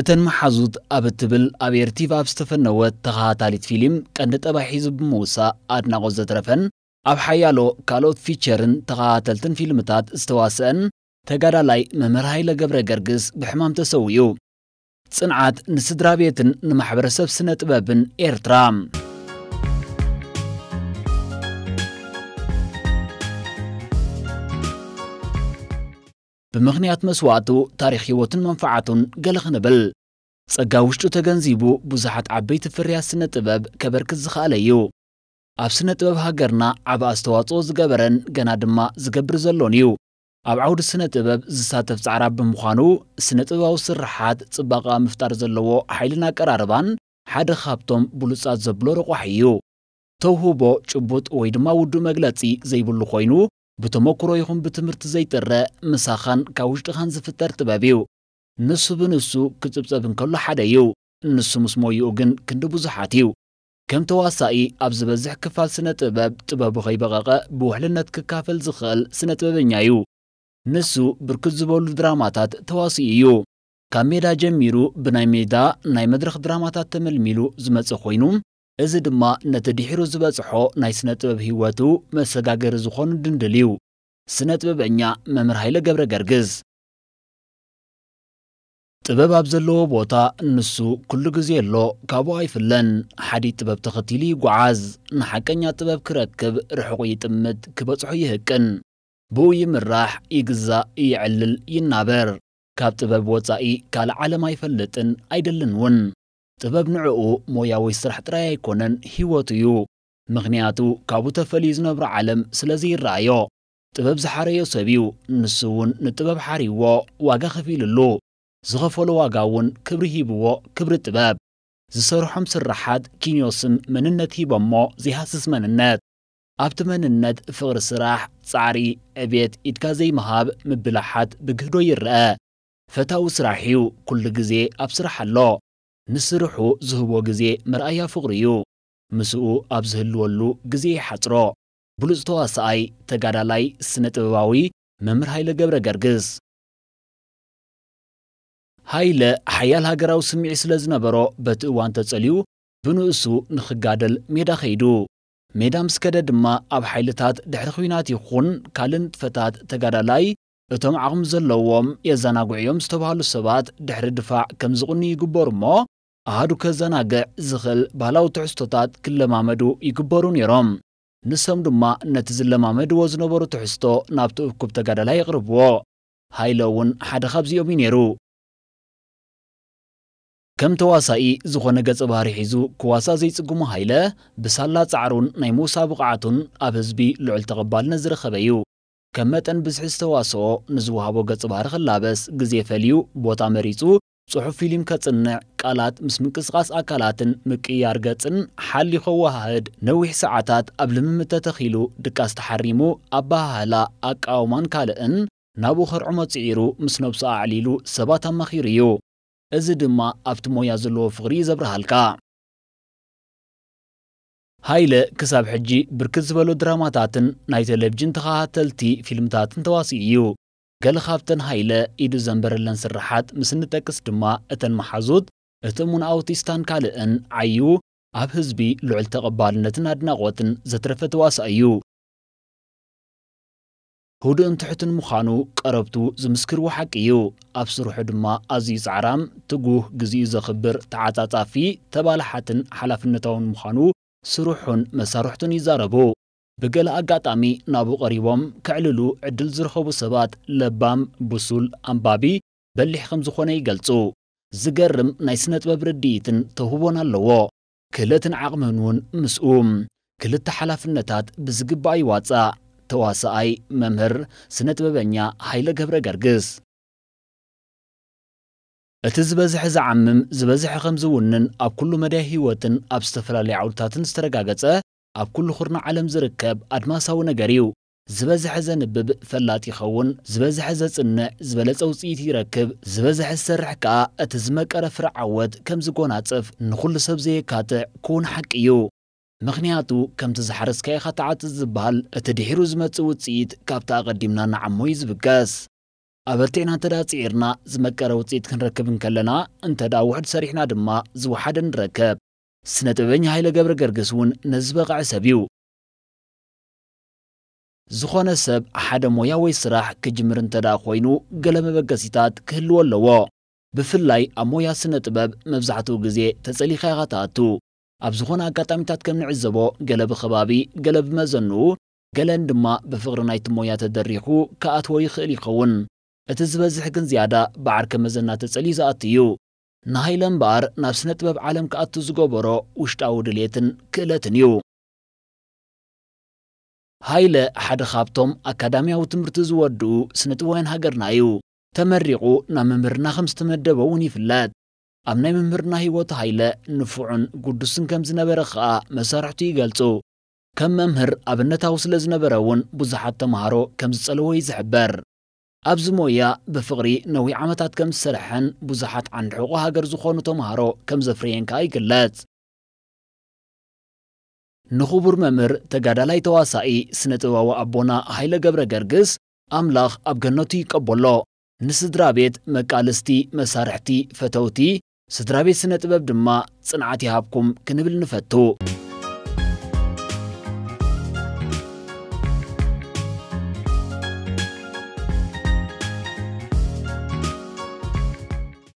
እተን መሓዙት ኣብ እትብል ኣብ ኤርቲቭ ኣብ ዝተፈነወት ተኸታታሊት ፊልም ቀንዲ ጠባይ ሒዙ ብምውሳእ ኣድናቖት ዘትረፈን ኣብ ሓያሎ ካልኦት ፊቸርን ተኸታተልትን ፊልምታት ዝተዋስአን ተጋዳላይ መምህር ሃይለ ገብረ ገርግስ ብሕማም ተሰዊኡ። ጽንዓት ንስድራ ቤትን ንማሕበረሰብ ስነ ጥበብን ኤርትራ። ብምኽንያት መስዋእቱ ታሪኽ ህይወቱን መንፈዓቱን ገለ ክንብል። ጸጋ ውሽጡ ተገንዚቡ ብዙሓት ዓበይቲ ፍርያት ስነ ጥበብ ከበርክት ዝኸኣለ እዩ። ኣብ ስነ ጥበብ ሃገርና ዓቢ ኣስተዋጽኦ ዝገበረን ገና ድማ ዝገብር ዘሎን እዩ። ኣብ ዓውዲ ስነ ጥበብ ዝሳተፍ ጻዕራም ብምዃኑ፣ ስነ ጥበባዊ ስርሓት ጽባቐ ኣብ ምፍጣር ዘለዎ ሓይልን ኣቀራርባን ሓደ ካብቶም ብሉጻት ዘብሎ ረቋሒ እዩ። ተውህቦ ጭቡጥ ወይ ድማ ውዱእ መግለጺ ዘይብሉ ኮይኑ፣ ብተመኩሮ ይኹን ብትምህርቲ ዘይጥረ ምሳኻን ካብ ውሽጥኻን ዝፍጠር ጥበብ እዩ። ንሱ ብንሱ ክጽብጸብ እንከሎ ሓደ እዩ። ንሱ ምስ ሞይኡ ግን ክንዲ ብዙሓት እዩ። ከም ተዋሳኢ ኣብ ዝበዝሕ ክፋል ስነ ጥበብ፣ ጥበቡ ከይበቐቐ ብውሕልነት ክካፈል ዝኽእል ስነ ጥበበኛ እዩ። ንሱ ብርክት ዝበሉ ድራማታት ተዋሲኡ እዩ። ካብ ሜዳ ጀሚሩ ብናይ ሜዳ ናይ መድረኽ ድራማታት ተመልሚሉ ዝመጸ ኮይኑ፣ እዚ ድማ ነቲ ድሒሩ ዝበጽሖ ናይ ስነ ጥበብ ህይወቱ መሰጋገሪ ዝኾኑ ድንድል እዩ። ስነ ጥበበኛ መምህር ሃይለ ገብረ ገርግስ። ጥበብ ኣብ ዘለዎ ቦታ ንሱ ኩሉ ግዜ ኣሎ፣ ካብኡ ኣይፍለን። ሓዲ ጥበብ ተኸቲሉ ይጓዓዝ። ንሓቀኛ ጥበብ ክረክብ ርሑቕ ይጥምት፣ ክበጽሖ ይህቅን። ብኡ ይምራሕ፣ ይግዛእ፣ ይዕልል፣ ይናበር። ካብ ጥበብ ወጻኢ ካልእ ዓለም ኣይፈልጥን፣ ኣይደልን እውን። ጥበብ ንዕኡ ሞያ ወይ ስራሕ ጥራይ ኣይኮነን፣ ህይወቱ እዩ። ምኽንያቱ ካብኡ ተፈልዩ ዝነብሮ ዓለም ስለ ዘይረኣዮ። ጥበብ ዝሓረዮ ሰብ እዩ። ንሱ እውን ንጥበብ ሓርይዎ፣ ዋጋ ከፊሉሉ። ዝኸፈሎ ዋጋ እውን ክብሪ ሂብዎ፣ ክብሪ ጥበብ። ዝሰርሖም ስርሓት ኪንዮ ስም መንነት ሂቦሞ፣ ዘይሃስስ መንነት። ኣብቲ መንነት ፍቕሪ ስራሕ፣ ጻዕሪ፣ ዕቤት ኢድካ ዘይምሃብ፣ ምብላሓት ብግህዶ ይረአ። ፈታዊ ስራሕ እዩ፣ ኩሉ ግዜ ኣብ ስራሕ ኣሎ። ንስርሑ ዝህቦ ግዜ መርኣያ ፍቕሪ እዩ። ምስኡ ኣብ ዝህልወሉ ግዜ ይሓጽሮ። ብሉጽ ተዋሳኣይ፣ ተጋዳላይ፣ ስነ ጥበባዊ፣ መምህር ሃይለ ገብረ ገርግስ። ሃይለ ሓያል ሃገራዊ ስምዒት ስለ ዝነበሮ በቲ እዋን ተጸልዩ ብንእሱ ንኽጋደል ሜዳ ከይዱ። ሜዳ ምስ ከደ ድማ ኣብ ሓይልታት ድሕሪ ኲናት ይኹን ካልእ ንጥፈታት ተጋዳላይ እቶም ዓቕሚ ዘለዎም የዘናግዑ እዮም ዝተባህሉ ሰባት ድሕሪ ድፋዕ ከም ዝቕኑ ይግበሩ እሞ ኣሃዱ ከዘናግዕ ዝኽእል ባህላዊ ትሕዝቶታት ክለማመዱ ይግበሩ ነይሮም። ንሶም ድማ ነቲ ዝለማመድዎ ዝነበሩ ትሕዝቶ ናብቲ እኩብ ተጋዳላይ የቕርብዎ። ሃይለ እውን ሓደ ካብዚኦም እዩ ነይሩ። ከም ተዋሳኢ ዝኾነ ገጸ ባህሪ ሒዙ ክዋሳእ ዘይጽግሞ ሃይለ፣ ብሳላ ጻዕሩን ናይ ምውሳእ ብቕዓቱን ኣብ ህዝቢ ልዑል ተቐባልነት ዝረኸበ እዩ። ከም መጠን ብዝሒ ዝተዋስኦ ንዝወሃቦ ገጸ ባህሪ ክላበስ ግዜ ፈልዩ፣ ቦታ መሪጹ፣ ጽሑፍ ፊልም ከጽንዕ፣ ቃላት ምስ ምንቅስቓስ ኣካላትን ምቅይያር ገጽን ሓልዩ ከወሃህድ ነዊሕ ሰዓታት ኣብ ልምምድ ተተኺሉ፣ ድቃስ ተሓሪሙ፣ ኣበሃህላ፣ ኣቃውማን ካልእን ናብኡ ከርዕሞ ጽዒሩ፣ ምስ ነብሱ ኣዕሊሉ ሰባት ኣማኺሩ እዩ። እዚ ድማ ኣብቲ ሞያ ዘለዎ ፍቕሪ እዩ ዘብርሃልካ። ሃይለ ክሳብ ሕጂ ብርክት ዝበሉ ድራማታትን ናይ ቴሌቪዥን ተኸታተልቲ ፊልምታትን ተዋሲኡ እዩ። ገለ ካብተን ሃይለ ኢዱ ዘንበረለን ስርሓት ምስ እንጠቅስ ድማ እተን መሓዙት፣ እቲ እሙን ኣውቲስታን ካልእን ዓዩ ኣብ ህዝቢ ልዑል ተቐባልነትን ኣድናቖትን ዘትረፈ ተዋሳኢ እዩ። ህዱእን ትሑትን ምዃኑ ቀረብቱ ዝምስክርዎ ሓቂ እዩ። ኣብ ስርሑ ድማ ኣዝዩ ጻዕራም፣ ትጉህ፣ ግዜኡ ዘኽብር፣ ተዓጻጻፊ፣ ተባላሓትን ሓላፍነታውን ምዃኑ ስርሑን መሳርሕቱን ይዛረቡ። ብገለ ኣጋጣሚ ናብኡ ቀሪቦም ከዕልሉ ዕድል ዝረኸቡ ሰባት ለባም፣ ብሱል፣ ኣንባቢ፣ በሊሕ ከም ዝኾነ ይገልጹ። ዝገርም ናይ ስነ ጥበብ ርድኢትን ተውህቦን ኣለዎ። ክእለትን ዓቕምን እውን ምስኡ። ክልተ ሓላፍነታት ብዝግባእ ይዋጻእ። ተዋሳኣይ፣ መምህር፣ ስነ ጥበበኛ ሃይለ ገብረ ገርግስ። እቲ ዝበዝሐ ዝዓምም፣ ዝበዝሐ ከም ዝውንን፣ ኣብ ኩሉ መዳይ ህይወትን ኣብ ዝተፈላለዩ ዓውድታትን ዝተረጋገጸ፣ ኣብ ኩሉ ኩርናዕ ዓለም ዝርከብ ኣድማሳዊ ነገር እዩ። ዝበዝሐ ዘንብብ ፈላጥ ይኸውን፣ ዝበዝሐ ዘጽንዕ ዝበለጸ ውጽኢት ይረክብ፣ ዝበዝሐ ዝሰርሕ ከኣ እቲ ዝመቀረ ፍረ ዓወት ከም ዝጎናጸፍ ንኹሉ ሰብ ዘየካትዕ ክውን ሓቂ እዩ። ምኽንያቱ ከምቲ ዝሓረስካ ኢኻ ትዓጽድ ዝበሃል፣ እቲ ድሒሩ ዝመጽእ ውጽኢት ካብቲ ኣቐዲምና ንዓሞ እዩ ዝብገስ። ኣበርቲዕና እንተ ደኣ ጽዒርና ዝመቀረ ውጽኢት ክንረክብ እንከለና፣ እንተ ደኣ ውሑድ ሰሪሕና ድማ ዝወሓደ ንረክብ። ስነ ጥበበኛ ሃይለ ገብረ ገርግስ እውን ነዚ ዝበቕዐ ሰብ እዩ። ዝኾነ ሰብ ሓደ ሞያ ወይ ስራሕ ክጅምር እንተ ደኣ ኮይኑ፣ ገለ መበገሲታት ክህልዎ ኣለዎ። ብፍላይ ኣብ ሞያ ስነ ጥበብ መብዛሕትኡ ግዜ ተጸሊኻ ኢኻ ትኣቱ። ኣብ ዝኾነ ኣጋጣሚታት ከም ንዕዘቦ፣ ገለ ብኸባቢ፣ ገለ ብመዘንኡ፣ ገለን ድማ ብፍቕሪ ናይቲ ሞያ ተደሪኹ ክኣትዎ ይኽእል ይኸውን። እቲ ዝበዝሕ ግን ዝያዳ ብዓርከ መዘና ተጸልዩ ዝኣቱ እዩ። ንሃይለ እምበኣር ናብ ስነ ጥበብ ዓለም ክኣቱ ዝገበሮ ውሽጣዊ ድልየትን ክእለትን እዩ። ሃይለ ሓደ ካብቶም ኣካዳሚያዊ ትምህርቲ ዝወድኡ ስነ ጥበባውያን ሃገርና እዩ። ተመሪቑ ናብ መምህርና ከም ዝተመደበ እውን ይፍለጥ። ኣብ ናይ መምህርና ህይወት ሃይለ ንፉዕን ግዱስን ከም ዝነበረ ኸኣ መሳርሕቱ ይገልጹ። ከም መምህር ኣብነታዊ ስለ ዝነበረ እውን ብዙሓት ተምሃሮ ከም ዝጸልዎ እዩ ዝሕበር። ኣብዚ ሞያ ብፍቕሪ ነዊሕ ዓመታት ከም ዝሰርሐን ብዙሓት ዓንዲ ሕቖ ሃገር ዝኾኑ ተምሃሮ ከም ዘፍረየን ከኣ ይግለጽ። ንኽቡር መምህር ተጋዳላይ ተዋሳኢ ስነ ጥበባዊ ኣቦና ሃይለ ገብረ ገርግስ ኣምላኽ ኣብ ገነቱ ይቀበሎ። ንስድራ ቤት መቃልስቲ፣ መሳርሕቲ፣ ፈተውቲ ስድራ ቤት ስነ ጥበብ ድማ ጽንዓት ይሃብኩም ክንብል ንፈቱ።